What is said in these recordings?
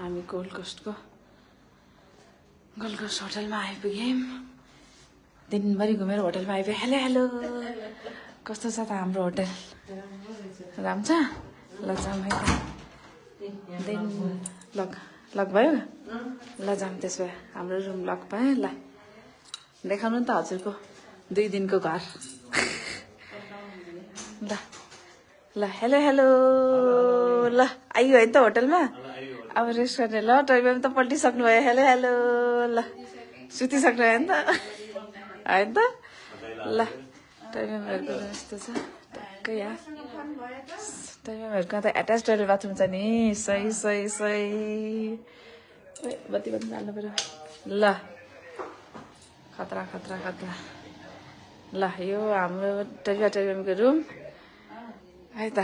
हामी gold cost होटलमा आइपुग्यौँ। दिनभरि घुमेर होटलमा आइपुग्यो। हेलो हेलो, कस्तो छ त हाम्रो होटल? राम्रो छ? ल जाऊँ है त। दिन लक भयो? ल जाऊँ त्यसो भए। हाम्रो रुम लक भयो। ल देखाउनु नि त हजुरको 2 दिनको घर। ल ल हेलो हेलो। ल आइयो है त होटलमा। अब रेस्ट गर्ने। ल टोइमा त पल्टिसक्नु भयो। Hello hello. ल सुतिसक्नु भयो नि त होइन त? ल टोइमाहरूको यस्तो छ टक्कै यहाँ। टोइमाहरूको त एट्याच टोइलेट बाथरुम छ नि। सही सही सही। बत्ती हाल्नु पर्यो। ल खतरा खतरा खतरा। ल यो हाम्रो टोइमाको रुम है त।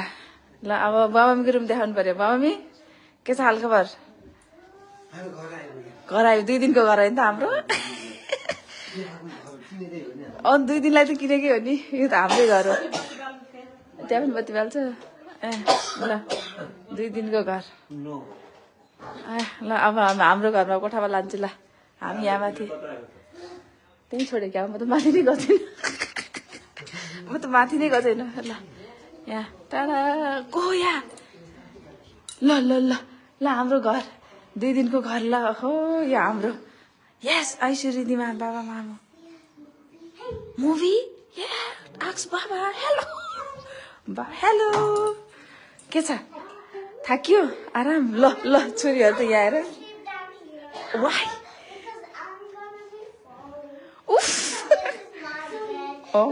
ल अब बाबामीको रुम देखाउनु पर्यो। बाबामी के छ हालखबर? घर आयो। 2 दिनको घर होइन त हाम्रो? 2 दिनलाई त किनेकै हो नि। यो त हाम्रै घर हो। त्यहाँ पनि बत्ती बाल्छ। ए ल 2 दिनको घर। ल अब हाम्रो घरमा कोठामा लान्छु। ल हामी यहाँ माथि त्यहीँ छोडेँ क्या। म त माथि नै गएको छैन। म त माथि नै गएको छैन। ल यहाँ टाढा को यहाँ? ल ल ल ल हाम्रो घर 2 दिनको घर। ल हो यो हाम्रो। यस आइसु रिदिमा बाबा मामु मुभी। आक्स बाबा हेलो हेलो। के छ? थाकियो? आराम? ल ल छोरीहरू त यहाँ आएर वाइ उफ ओ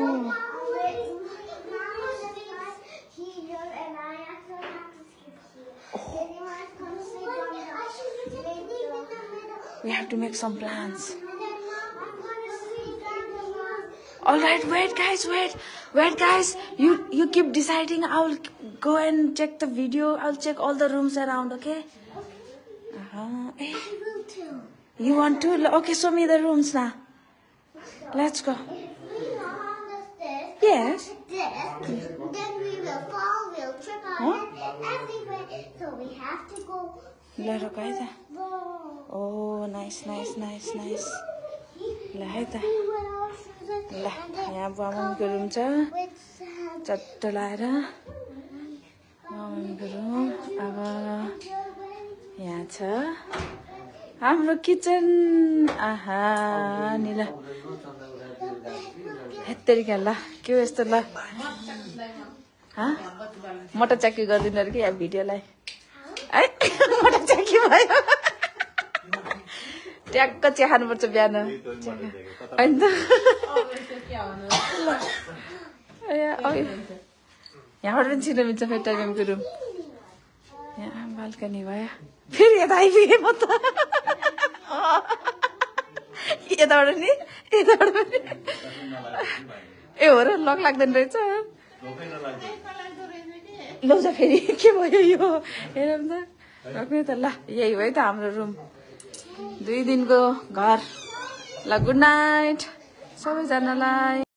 we have to make some plans. All right, wait guys. You keep deciding. I'll go and check the video. I'll check all the rooms around, okay? Hey. You want to? Okay, show me the rooms now. Let's go. Yes. Then we will fall, we'll trip on it everywhere. So we have to go. Let her go. Oh, nice. ल है त। ल यहाँ बाबाको room छ। चट्ट लाएर बाबाको रुम। अब यहाँ छ हाम्रो किचन। आहा नि ल हेत्तेरिका। ल के हो यस्तो? ल मोटर चाकी गरिदिनु अरे कि यहाँ भिडियोलाई है। मोटर चाकी भयो। ट्याक्क चिया खानुपर्छ बिहान होइन त? यहाँबाट पनि छिर्नु मिल्छ फेरि टोइमाको रुम। यहाँ बाल्कनी भयो। फेरि यता आइपुगेँ म त। यताबाट नि यताबाट पनि। ए हो र लक लाग्दैन रहेछ। लौ त फेरि के भयो यो? हेरौँ त राख्ने त। ल यही हो है त हाम्रो रुम 2 दिनको घर। ल गुड नाइट सबैजनालाई।